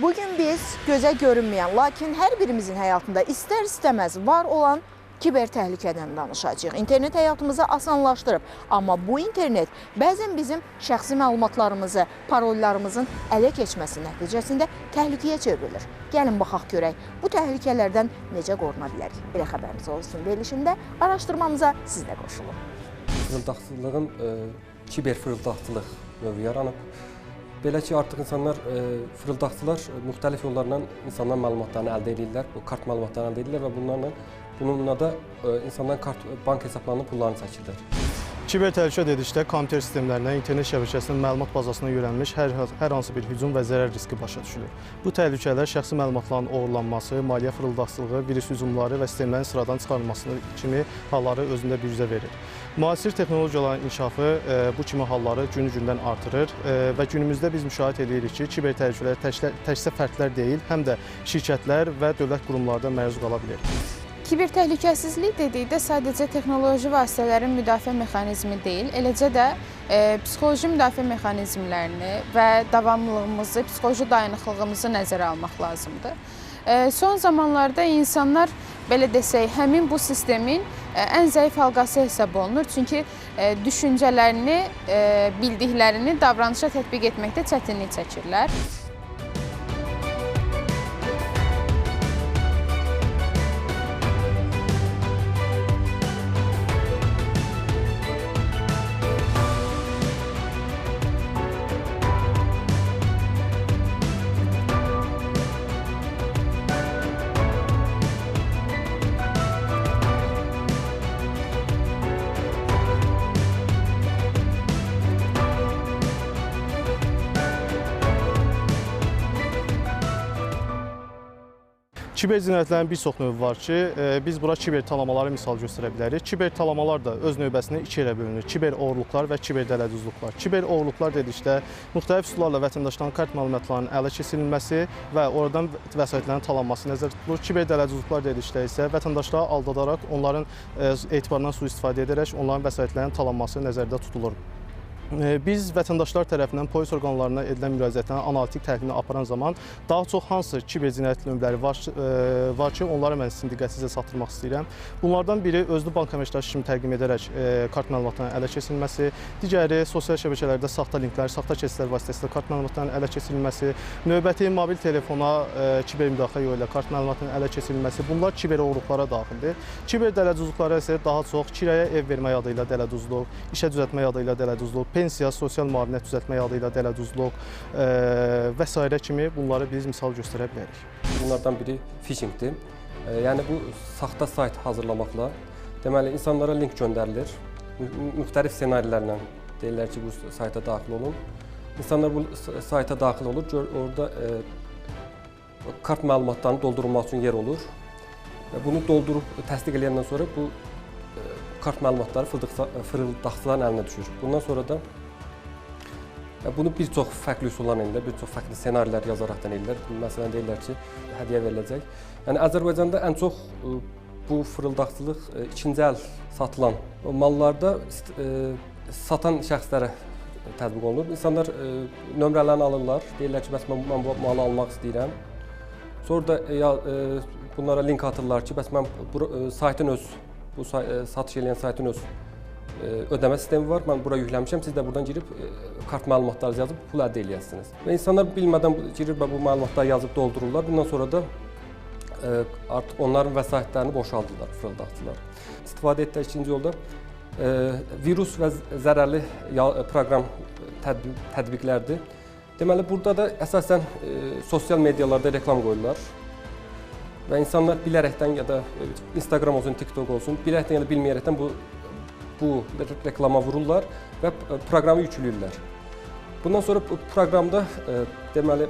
Bugün biz gözə görünməyən, lakin hər birimizin həyatında istər-istəməz var olan kiber təhlükədən danışacağıq. İnternet həyatımızı asanlaşdırıb, amma bu internet bəzən bizim şəxsi məlumatlarımızı, parollarımızın ələ keçməsi nəticəsində təhlükəyə çevrilir. Gəlin baxaq görək, bu təhlükələrdən necə qoruna bilərik? Belə xəbərimiz olsun verilişində araşdırmamıza siz də qoşulun. Fırıldaqçılığın kiber fırıldaqçılıq növü yaranıb. Belə ki, artıq insanlar, fırıldaqçılar müxtəlif yollarla insanların məlumatlarını əldə edirlər, bu kart məlumatlarını əldə edirlər və bununla da insanların kart, bank hesablarının pullarını çəkirlər. Kiber təhlükə dedikdə kompüter sistemlərinə, internet şəbəkəsinin məlumat bazasına yönəlmiş hər hansı bir hücum və zərər riski başa düşülür. Bu təhlükələr şəxsi məlumatların oğurlanması, maliyyə fırıldaqçılığı, virus hücumları və sistemlərin sıradan çıxarılması kimi halları özündə büruzə verir. Müasir texnologiyaların inkişafı bu kimi halları günü-gündən artırır və günümüzdə biz müşahidə edirik ki, kiber təhlükələr təkcə fərdlər deyil, həm də şirkətlər və dövlət qurumları da məruz qala bilir. Kiber təhlükəsizlik dedikdə sadəcə texnoloji vasitələrin müdafiə mexanizmi deyil, eləcə də psixoloji müdafiə mexanizmlərini və davamlılığımızı, psixoloji dayanıqlığımızı nəzərə almaq lazımdır. Son zamanlarda insanlar, belə desək, həmin bu sistemin ən zəif halqası hesab olunur. Çünki düşüncələrini, bildiklərini davranışa tətbiq etməkdə çətinlik çəkirlər. Kiber cinayətlərin bir çox növü var ki, biz bura kiber talamaları misal göstərə bilərik. Kiber talamalar da öz növbəsində iki yerə bölünür. Kiber oğurluqlar və kiber dələduzluqlar. Kiber oğurluqlar dedikdə müxtəlif üsullarla vətəndaşların kart məlumatlarının ələ keçirilməsi və oradan vəsaitlərin talanması nəzərdə tutulur. Kiber dələduzluqlar dedikdə isə vətəndaşları aldadaraq onların etibarından sui-istifadə edərək onların vəsaitlərinin talanması nəzərdə tutulur. Biz vətəndaşlar tərəfindən polis orqanlarına edilən müraciətlərin analitik təhlilini aparan zaman daha çox hansı kiber cinayət növləri var ki, onları mən sizin diqqətinizə çatdırmaq istəyirəm. Bunlardan biri özlü bank əməkdaşı kimi təqdim edərək kart məlumatlarının ələ keçirilməsi, digəri sosial şəbəkələrdə saxta linklər, saxta keçidlər vasitəsilə kart məlumatlarının ələ keçirilməsi, növbəti mobil telefona kiber müdaxilə yolu ilə kart məlumatlarının ələ keçirilməsi, bunlar kiber oğurluqlara daxildir. Kiber dələduzluqlara isə daha çox kiraya ev vermək adı ilə dələduzluq, işə düzəltmək adı ilə dələduzluq, pensiya, sosial müavinət düzəltmək adı ilə dələduzluq və sairə kimi bunları biz misal göstərə bilərik. Bunlardan biri phishingdir. Yəni bu saxta sayt hazırlamaqla, deməli insanlara link göndərilir. Müxtəlif ssenarilərlə deyirlər ki, bu sayta daxil olun. İnsanlar bu sayta daxil olur, orada kart məlumatlarını doldurulmaq üçün yer olur. Və bunu doldurub təsdiq edəndən sonra bu kart məlumatları fırıldaqçıların əlinə düşür. Bundan sonra da bunu bir çox fərqli üsullarla edirlər, bir çox fərqli ssenarilər yazaraqdan edirlər. Məsələn, deyirlər ki, hədiyyə veriləcək. Yəni, Azərbaycanda ən çox bu fırıldaqçılıq ikinci əl satılan mallarda satan şəxslərə tətbiq olunur. İnsanlar nömrələrini alırlar, deyirlər ki, bəs mən bu malı almaq istəyirəm. Sonra da bunlara link atırlar ki, bəs mən saytın öz, bu satış eləyən saytın öz ödəmə sistemi var, mən bura yükləmişəm, siz də buradan girib kart məlumatlarınızı yazıb pul əldə eləyəsiniz. Və insanlar bilmədən girir və bu məlumatları yazıb doldururlar. Bundan sonra da artıq onların vəsaitlərini boşaldırlar, fırıldaqçılar. İstifadə etdiyi ikinci yolda virus və zərərli proqram tətbiqlərdir. Deməli, burada da əsasən sosial medialarda reklam qoyurlar. Və insanlar bilərəkdən ya da Instagram olsun, TikTok olsun, bilərəkdən ya da bilməyərəkdən bu reklama vururlar və proqramı yükləyirlər. Bundan sonra proqramda, deməli,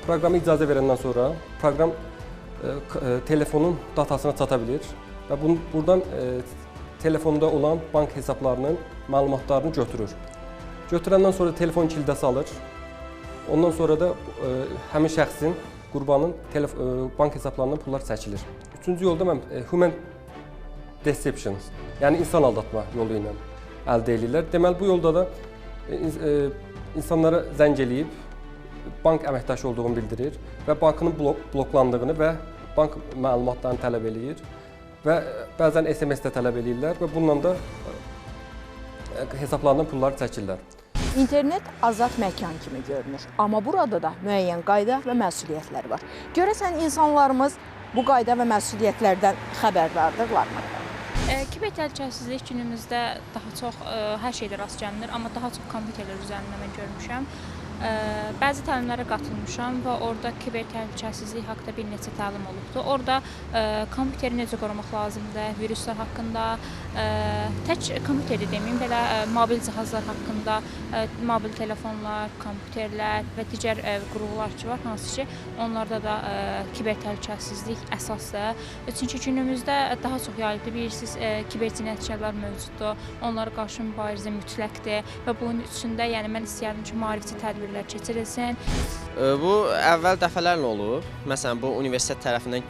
proqramı icazə verəndən sonra proqram telefonun datasına çata bilir və buradan telefonda olan bank hesablarının məlumatlarını götürür. Götürəndən sonra telefon kilidə salır. Ondan sonra da həmin şəxsin, qurbanın bank hesablarından pullar çəkilir. Üçüncü yolda mən human deception, yəni insan aldatma yolu ilə əldə edirlər. Deməli, bu yolda da insanlara zəng eləyib, bank əməkdaşı olduğunu bildirir və bankının bloklandığını və bank məlumatlarını tələb eləyir və bəzən SMS də tələb eləyirlər və bununla da hesablarından pulları çəkirlər. İnternet azad məkan kimi görünür, amma burada da müəyyən qayda və məsuliyyətlər var. Görəsən insanlarımız bu qayda və məsuliyyətlərdən xəbərdardırlarmı? Kiber təhlükəsizlik günümüzdə daha çox hər şeydə rast gəlinir, amma daha çox kompüterlər üzərində mən görmüşəm. Bəzi təlimlərə qatılmışam və orada kiber təhlükəsizlik haqqında bir neçə təlim olubdur. Orada kompüteri necə qorumaq lazımdır, viruslar haqqında, tək kompüteri deməyim, belə mobil cihazlar haqqında, mobil telefonlar, kompüterlər və digər qurğular ki var, hansı ki, onlarda da kiber təhlükəsizlik əsasdır. Çünki günümüzdə daha çox yayılıbdır, bilirsiniz, kiber cinayətkarlar mövcuddur, onlara qarşı mübarizə mütləqdir və bunun üçün də, yəni mən istəyərdim ki, maarifçi tədbirlər keçirilsin. Bu əvvəl dəfələrlə olub. Məsələn, bu universitet tərəfindən,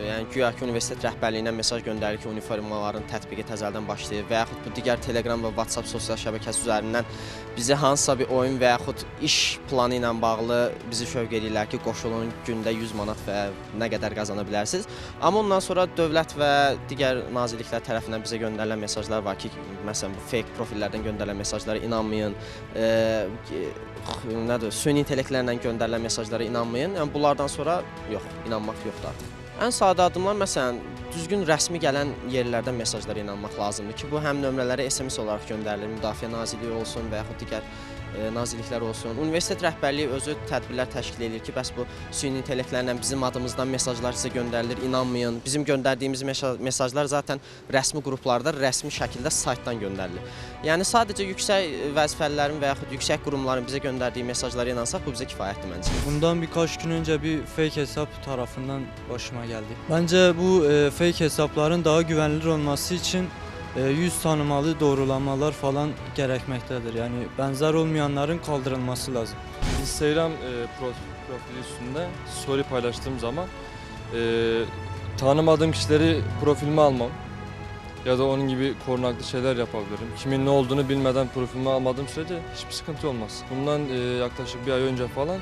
yəni güya ki, universitet rəhbərliyindən mesaj göndərir ki, uniformaların tətbiqi təzədən başlayır və yaxud bu digər Telegram və WhatsApp sosial şəbəkəsi üzərindən bizi hansısa bir oyun və yaxud iş planı ilə bağlı bizi şövq edirlər ki, qoşulun, gündə 100 manat və nə qədər qazana bilərsiniz. Amma ondan sonra dövlət və digər nazirliklər tərəfindən bizə göndərilən mesajlar var ki, məsələn, bu fake profillərdən göndərilən mesajlara inanmayın, nədir, süni intellektlərlə göndərilən mesajlara inanmayın. Yəni bunlardan sonra yox, inanmaq yoxdur artıq. Ən sadə addımlar, məsələn, düzgün rəsmi gələn yerlərdən mesajlara inanmaq lazımdır ki, bu həm nömrələrə SMS olaraq göndərilir, Müdafiə Nazirliyi olsun və yaxud digər nazirliklər olsun. Universitet rəhbərliyi özü tədbirlər təşkil edir ki, bəs bu süni intellektlərlə bizim adımızdan mesajlar sizə göndərilir, inanmayın. Bizim göndərdiyimiz mesajlar zaten rəsmi qruplarda rəsmi şəkildə saytdan göndərilir. Yəni sadəcə yüksək vəzifəlilərin və yaxud yüksək qurumların bizə göndərdiyi mesajlara inansaq, bu bizə kifayətdir məncə. Bundan birkaç gün önce bir fake hesap tarafından başıma geldi. Bence bu fake hesapların daha güvenilir olması için yüz tanımalı doğrulamalar falan gerekmektedir. Yani benzer olmayanların kaldırılması lazım. Instagram profili üstünde story paylaştığım zaman tanımadığım kişileri profilime almam ya da onun gibi korunaklı şeyler yapabilirim. Kimin ne olduğunu bilmeden profilime almadığım sürece hiçbir sıkıntı olmaz. Bundan yaklaşık bir ay önce falan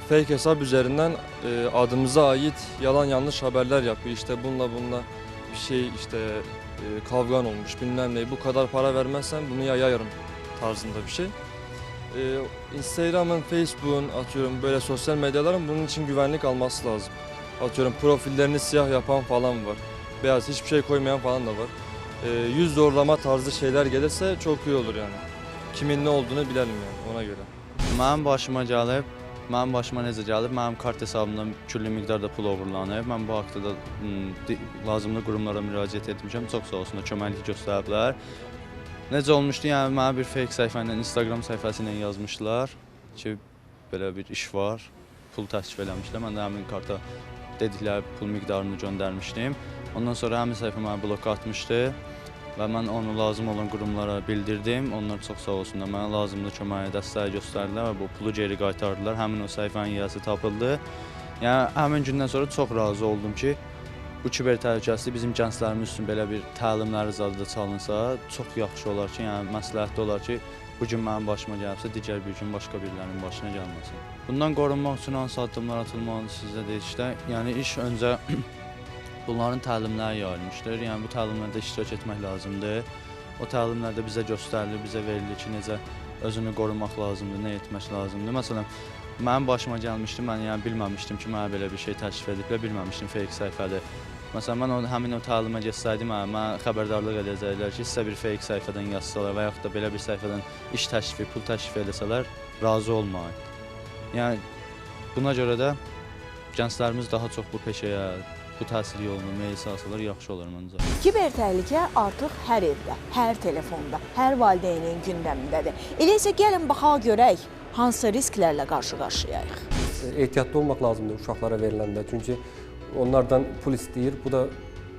fake hesap üzerinden adımıza ait yalan yanlış haberler yapıyor. İşte bununla bir şey işte kavgan olmuş bilmem ne, bu kadar para vermezsen bunu yayarım tarzında bir şey. Instagram'ın, Facebook'un, atıyorum böyle sosyal medyaların bunun için güvenlik alması lazım. Atıyorum profillerini siyah yapan falan var. Beyaz hiçbir şey koymayan falan da var. Yüz doğrulama tarzı şeyler gelirse çok iyi olur yani. Kimin ne olduğunu bilelim yani ona göre. Mənim başıma gəlib. Mənim başıma necə gəlib? Mənim kart hesabımdan külli miqdarda pul oğurlanıb. Mən bu haqda da lazımlı qurumlara müraciət etmişəm. Çox sağ olsunlar, köməklik göstəriblər. Necə olmuşdu? Yəni mənə bir fake səhifə ilə, Instagram səhifəsi ilə yazmışdılar ki, belə bir iş var, pul təklif eləmişlər. Mən də həmin karta dedikləri pul miqdarını göndərmişdim. Ondan sonra həmin səhifə mənə bloka atmışdı və mən onu lazım olan qurumlara bildirdim. Onlar çox sağ olsunlar, mənə lazımlı köməyi, dəstəyi göstərdilər və bu pulu geri qaytardılar. Həmin o səhifənin yiyəsi tapıldı. Yəni həmin gündən sonra çox razı oldum ki, bu kiber təhlükəsizlik bizim gənclərimiz üçün belə bir təlimləri zadı da çalınsa, çox yaxşı olar ki, yəni məsləhətli olar ki, bu gün mənim başıma gəlibsə, digər bir gün başqa birilərinin başına gəlməsin. Bundan qorunmaq üçün hansı addımlar atılmalıdır sizə deyişdə? Yəni iş öncə bunların təlimləri yayılmışdır. Yəni bu təlimlərdə iştirak etmək lazımdır. O təlimlərdə bizə göstərilir, bizə verilir ki, necə özünü qorumaq lazımdır, nə etmək lazımdır. Məsələn, mənim başıma gəlmişdi, mən yəni bilməmişdim ki, mənə belə bir şey təklif ediblər, bilməmişdim fake səhifədir. Məsələn, mən həmin o təlimə getsəydim, mənə xəbərdarlıq edəcəklər ki, sizə bir fake səhifədən yazsalar və yaxud da belə bir səhifədən iş təklifi, pul təklifi eləsələr, razı olmayın. Yəni buna görə də gənclərimiz daha çox bu peşəyə, bu təhsil yolunu meyil salsalar yaxşı olar məncə. Kiber təhlükə artıq hər evdə, hər telefonda, hər valideynin gündəmindədir. Elə isə gəlin baxaq görək, hansı risklərlə qarşı-qarşıyayıq. Ehtiyatlı olmaq lazımdır uşaqlara veriləndə. Çünki onlardan pul istəyir, bu da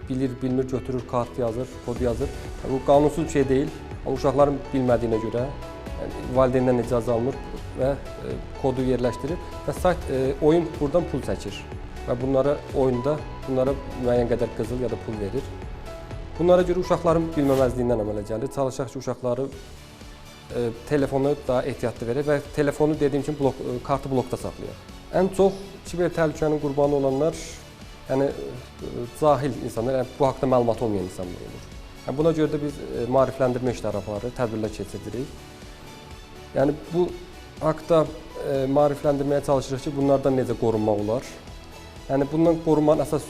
bilir, bilmir, götürür, kart yazır, kodu yazır. Bu qanunsuz bir şey deyil, amma uşaqların bilmədiyinə görə yəni, valideyndən icazə alınır və kodu yerləşdirir və sayt oyun buradan pul çəkir. Və bunlara oyunda bunlara müəyyən qədər qızıl ya da pul verir. Bunlara görə uşaqların bilməməzliyindən əmələ gəlir. Çalışaq ki, uşaqları Telefonu daha ehtiyatlı verək və telefonu dediyim kimi kartı blokda saxlayaq. Ən çox kiber təhlükənin qurbanı olanlar, yəni cahil insanlar, yəni bu haqda məlumat olmayan insanlar olur. Yəni buna görə də biz maarifləndirmə işləri aparırıq, tədbirlər keçirdirik. Yəni bu haqda maarifləndirməyə çalışırıq ki, bunlardan necə qorunmaq olar. Yəni bundan qorunmanın əsas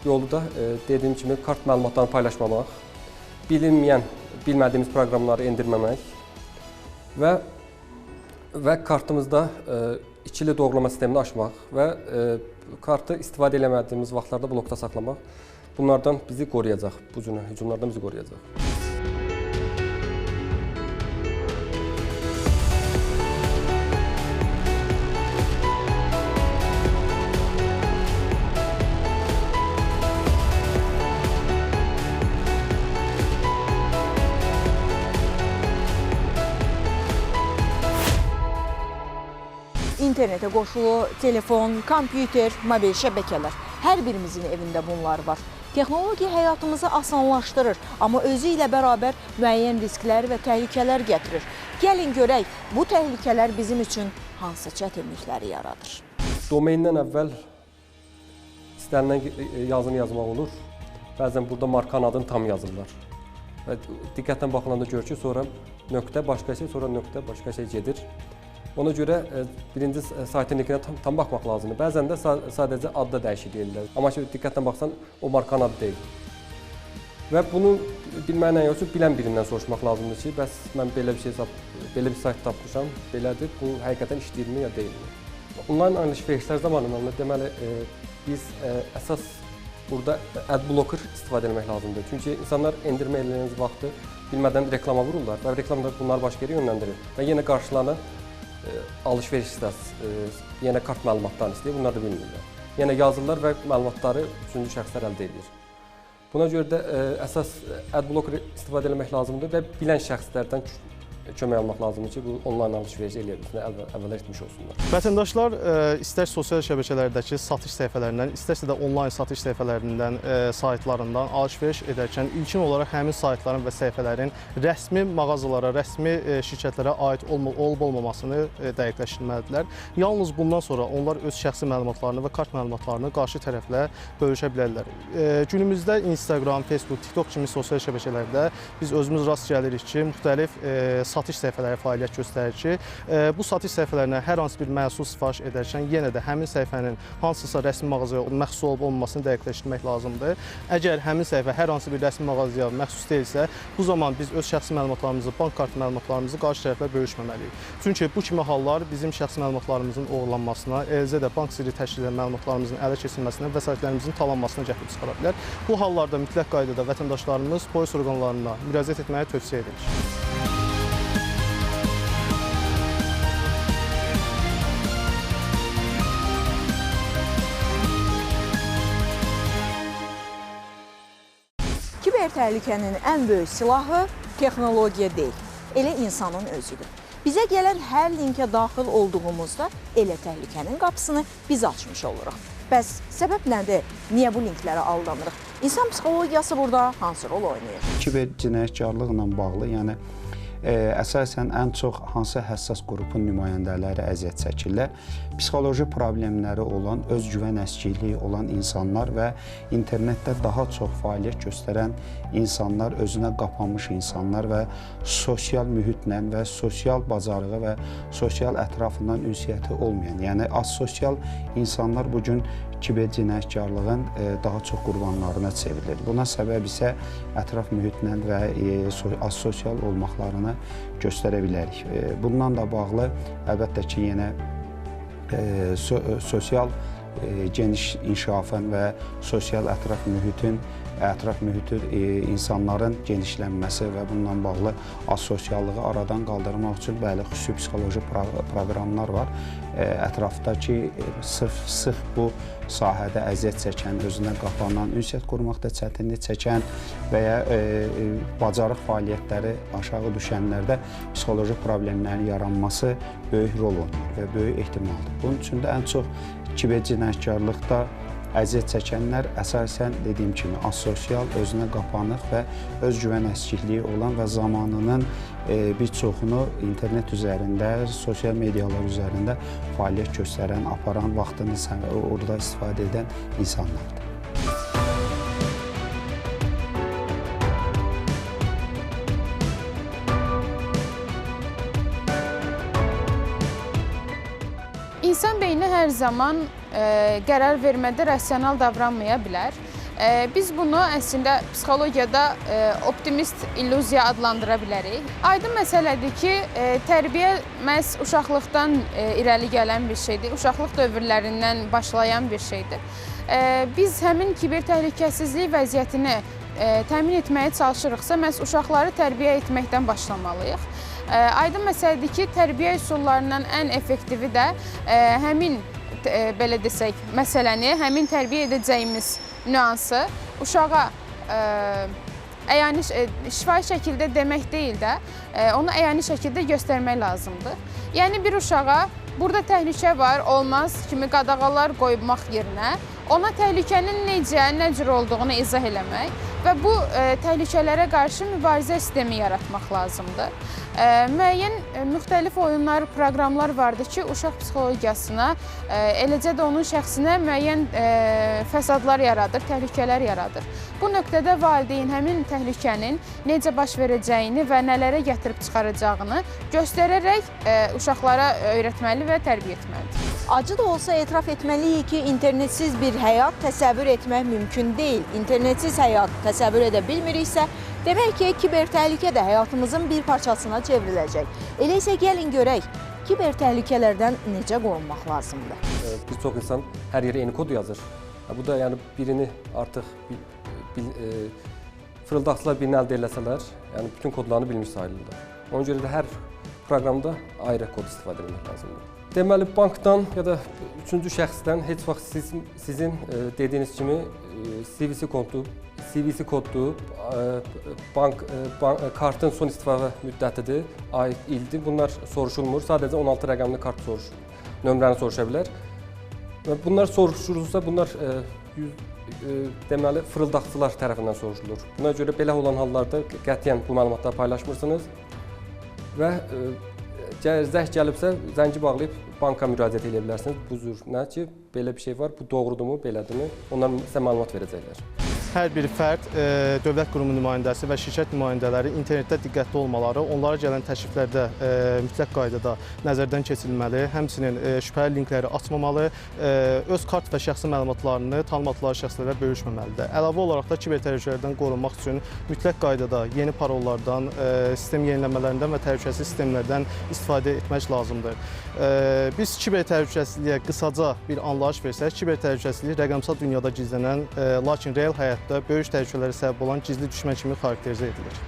yolu da dediyim kimi kart məlumatlarını paylaşmamaq, bilinməyən, bilmədiyimiz proqramları endirməmək və kartımızda ikili doğrulama sistemini aşmaq və kartı istifadə eləmədiyimiz vaxtlarda blokda saxlamaq bunlardan bizi qoruyacaq, bu cür hücumlardan bizi qoruyacaq. İnternetə qoşulu telefon, kompüter, mobil şəbəkələr. Hər birimizin evində bunlar var. Texnologiya həyatımızı asanlaşdırır, amma özü ilə bərabər müəyyən risklər və təhlükələr gətirir. Gəlin görək, bu təhlükələr bizim üçün hansı çətinlikləri yaradır? Domeyndən əvvəl istənilən yazını yazmaq olur. Bəzən burada markanın adını tam yazırlar. Və diqqətlə baxılanda görür ki, sonra nöqtə başqa şey, sonra nöqtə başqa şey gedir. Ona görə birinci saytın linkinə tam baxmaq lazımdır. Bəzən də sadəcə adda dəyişiklik edirlər. Amma ki, diqqətlə baxsan, o markanın adı deyil. Və bunu bilməklə yox, bilən birindən soruşmaq lazımdır ki, bəs mən belə bir şey, belə bir sayt tapmışam, belədir, bu həqiqətən işləyirmi ya deyilmi? Onlayn alış-verişlər zamanı deməli, biz əsas burada adblocker istifadə etmək lazımdır. Çünki insanlar endirmə eləyən vaxtı bilmədən reklama vururlar və reklamda bunları başqa yerə yönləndirir və yenə qarşılarına alış-veriş yenə kart məlumatlarını istəyir, bunlar da bilmirlər. Yenə yazırlar və məlumatları üçüncü şəxslər əldə edir. Buna görə də əsas adblocker istifadə etmək lazımdır və bilən şəxslərdən kömək almaq lazımdır ki, bu onlayn alış-veriş eləyə bilsinlər, əvvəl etmiş olsunlar. Vətəndaşlar istər sosial şəbəkələrdəki satış səhifələrindən, istərsə də onlayn satış səhifələrindən, saytlarından alış-veriş edərkən ilkin olaraq həmin saytların və səhifələrin rəsmi mağazalara, rəsmi şirkətlərə aid olub-olmamasını dəqiqləşdirməlidirlər. Yalnız bundan sonra onlar öz şəxsi məlumatlarını və kart məlumatlarını qarşı tərəflə bölüşə bilərlər. Günümüzdə Instagram, Facebook, TikTok kimi sosial şəbəkələrdə biz özümüz rast gəlirik ki, müxtəlif satış səhifələri fəaliyyət göstərir ki, bu satış səhifələrinə hər hansı bir məhsul sifariş edərkən yenə də həmin səhifənin hansısa rəsmi mağazaya məxsus olub olmamasını dəqiqləşdirmək lazımdır. Əgər həmin səhifə hər hansı bir rəsmi mağazaya məxsus deyilsə, bu zaman biz öz şəxsi məlumatlarımızı, bank kartı məlumatlarımızı qarşı tərəflə bölüşməməliyik. Çünki bu kimi hallar bizim şəxsi məlumatlarımızın oğurlanmasına, eləcə də bank sirri təşkil edən məlumatlarımızın ələ keçirilməsinə, vəsaitlərimizin talanmasına gətirib çıxara bilər. Bu hallarda mütləq qaydada vətəndaşlarımız polis orqanlarına müraciət etməyi tövsiyə edilir. Kiber təhlükənin ən böyük silahı texnologiya deyil, elə insanın özüdür. Bizə gələn hər linkə daxil olduğumuzda elə təhlükənin qapısını biz açmış oluruq. Bəs səbəb nədir? Niyə bu linklərə aldanırıq? İnsan psixologiyası burada hansı rol oynayır? Kiber cinayətkarlıqla bağlı, yəni əsasən ən çox hansı həssas qrupun nümayəndələri əziyyət çəkirlər? Psixoloji problemləri olan, özgüvən əskikliyi olan insanlar və internetdə daha çox fəaliyyət göstərən insanlar, özünə qapanmış insanlar və sosial mühitlə və sosial bacarığı və sosial ətrafından ünsiyyəti olmayan, yəni asosial insanlar bugün kiber cinayətkarlığın daha çox qurbanlarına çevrilir. Buna səbəb isə ətraf mühitlə və asosial olmaqlarını göstərə bilərik. Bundan da bağlı əlbəttə ki, yenə sosial geniş inkişafın və sosial ətraf mühitin, insanların genişlənməsi və bununla bağlı asosiallığı aradan qaldırmaq üçün bəli, xüsusi psixoloji proqramlar var. Ətrafdakı sırf bu sahədə əziyyət çəkən, özünə qapanan, ünsiyyət qurmaqda çətinlik çəkən və ya bacarıq fəaliyyətləri aşağı düşənlərdə psixoloji problemlərin yaranması böyük rol oynayır və böyük ehtimaldır. Bunun üçün də ən çox kiber cinayətkarlıqda Əziyyət çəkənlər əsasən dediyim kimi asosial, özünə qapanıq və özgüvən əskikliyi olan və zamanının bir çoxunu internet üzərində, sosial medialar üzərində fəaliyyət göstərən, aparan, vaxtını orada istifadə edən insanlardır. İnsan beyni hər zaman qərar vermədə rasional davranmaya bilər. Biz bunu əslində psixologiyada optimist illüziya adlandıra bilərik. Aydın məsələdir ki, tərbiyə məhz uşaqlıqdan irəli gələn bir şeydir, uşaqlıq dövrlərindən başlayan bir şeydir. Biz həmin kiber təhlükəsizlik vəziyyətini təmin etməyə çalışırıqsa, məhz uşaqları tərbiyə etməkdən başlamalıyıq. Aydın məsələdir ki, tərbiyə üsullarından ən effektivi də həmin, belə desək, məsələni, həmin tərbiyə edəcəyimiz nüansı uşağa əyani, şifahi şəkildə demək deyil də, onu əyani şəkildə göstərmək lazımdır. Yəni bir uşağa burada təhlükə var, olmaz kimi qadağalar qoymaq yerinə ona təhlükənin necə, nə cür olduğunu izah eləmək və bu təhlükələrə qarşı mübarizə sistemi yaratmaq lazımdır. Müəyyən müxtəlif oyunlar, proqramlar vardır ki, uşaq psixologiyasına, eləcə də onun şəxsinə müəyyən fəsadlar yaradır, təhlükələr yaradır. Bu nöqtədə valideyn həmin təhlükənin necə baş verəcəyini və nələrə gətirib çıxaracağını göstərərək uşaqlara öyrətməli və tərbiyə etməlidir. Acı da olsa etiraf etməliyik ki, internetsiz bir həyat təsəvvür etmək mümkün deyil. İnternetsiz həyat təsəvvür edə bilmiriksə, demək ki, kiber təhlükə də həyatımızın bir parçasına çevriləcək. Elə isə gəlin görək, kiber təhlükələrdən necə qorunmaq lazımdır? Bir çox insan hər yerə eyni kodu yazır. Bu da yəni birini artıq fırıldaqçılar birini əldə eləsələr, yəni bütün kodlarını bilmiş sayılırlar. Ona görə də hər proqramda ayrı kod istifadə etmək lazımdır. Deməli, bankdan ya da üçüncü şəxsdən heç vaxt sizin dediyiniz kimi CVC koddur, bank kartın son istifadə müddətidir, ay, ildir. Bunlar soruşulmur. Sadəcə 16 rəqəmli kart nömrəni soruşa bilər. Və bunlar soruşulursa, bunlar deməli, fırıldaqçılar tərəfindən soruşulur. Buna görə belə olan hallarda qətiyyən bu məlumatları paylaşmırsınız və zəng gəlibsə, zəngi bağlayıb banka müraciət edə bilərsiniz. Bu cür nə ki, belə bir şey var, bu doğrudurmu, belədirmi? Onlar sizə məlumat verəcəklər. Hər bir fərd, dövlət qurumu nümayəndəsi və şirkət nümayəndələri internetdə diqqətli olmaları, onlara gələn təkliflərdə mütləq qaydada nəzərdən keçirilməli, həmçinin şübhəli linkləri açmamalı, öz kart və şəxsi məlumatlarını tanımadıkları şəxslərə bölüşməməlidir. Əlavə olaraq da kiber təhlükələrdən qorunmaq üçün mütləq qaydada yeni parollardan, sistem yenilənmələrindən və təhlükəsiz sistemlərdən istifadə etmək lazımdır. Biz kiber təhlükəsizliyə qısaca bir anlayış versək, kiber təhlükəsizlik rəqəmsal dünyada gizlənən, lakin real həyatda böyük təhlükələrə səbəb olan gizli düşmən kimi xarakterizə edilir.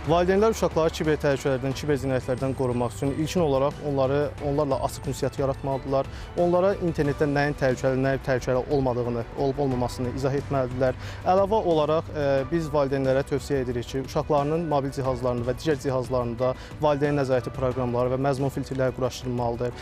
Valideynlər uşaqları kiber təhlükələrdən, kiber cinayətlərdən qorumaq üçün ilkin olaraq onlarla açıq ünsiyyət yaratmalıdırlar. Onlara internetdə nəyin təhlükəli, nəyin təhlükəli olmadığını, olub-olmamasını izah etməlidirlər. Əlavə olaraq biz valideynlərə tövsiyə edirik ki, uşaqlarının mobil cihazlarında və digər cihazlarında valideyn nəzarəti proqramları və məzmun filtrləri quraşdırılmalıdır.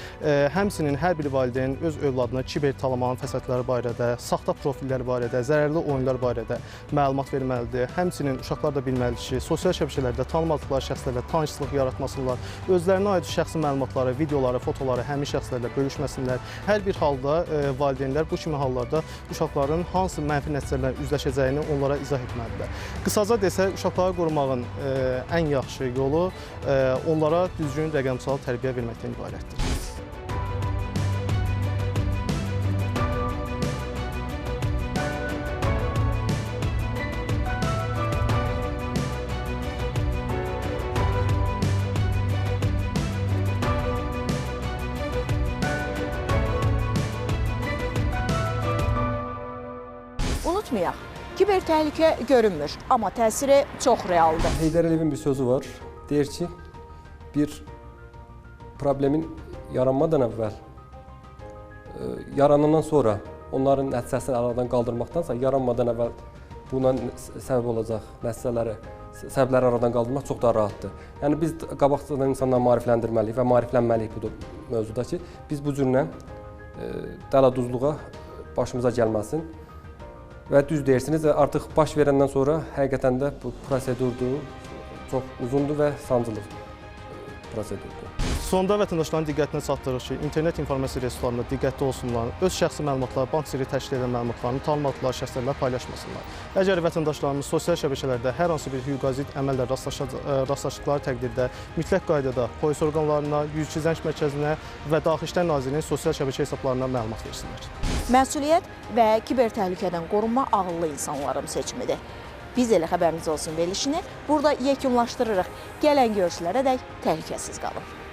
Həmçinin hər bir valideyn öz övladına kiber talamanın fəsadları barədə, saxta profillər barədə, zərərli oyunlar barədə məlumat verməlidir. Həmçinin uşaqlar da bilməlidir ki, sosial şəbəkələrdə tanımadıkları şəxslərlə tanışlıq yaratmasınlar, özlərinə aid şəxsi məlumatları, videoları, fotoları həmin şəxslərlə bölüşməsinlər. Hər bir halda valideynlər bu kimi hallarda uşaqların hansı mənfi nəticələrlə üzləşəcəyini onlara izah etməlidirlər. Qısaca desək, uşaqları qorumağın ən yaxşı yolu onlara düzgün rəqəmsal tərbiyə verməkdən ibarətdir. Unutmayaq, kiber təhlükə görünmür, amma təsiri çox realdır. Heydər Əliyevin bir sözü var. Deyir ki, bir problemin yaranmadan əvvəl, yaranandan sonra onların nəticəsini aradan qaldırmaqdansa, yaranmadan əvvəl buna səbəb olacaq nəticələri, səbəbləri aradan qaldırmaq çox daha rahatdır. Yəni biz qabaqcadan insanları maarifləndirməliyik və maariflənməliyik bu mövzuda ki, biz bu cürlə dələduzluğa başımıza gəlməsin. Və düz deyirsiniz, artıq baş verəndən sonra həqiqətən də bu prosedurdur, çox uzundur və sancılı prosedurdur. Sonda vətəndaşların diqqətinə çatdırırıq ki, internet informasiya resurslarında diqqətli olsunlar, öz şəxsi məlumatları, bank sirri təşkil edən məlumatlarını tanımadıkları şəxslərlə paylaşmasınlar. Əgər vətəndaşlarımız sosial şəbəkələrdə hər hansı bir hüquqa zidd əməllə rastlaşdıqları təqdirdə mütləq qaydada polis orqanlarına, 102 zəng mərkəzinə və Daxili İşlər Nazirliyinin sosial şəbəkə hesablarına məlumat versinlər. Məsuliyyət və kiber təhlükədən qorunma ağıllı insanların seçimidir. Biz elə xəbəriniz olsun verilişini burada yekunlaşdırırıq. Gələn görüşlərə dək təhlükəsiz qalın.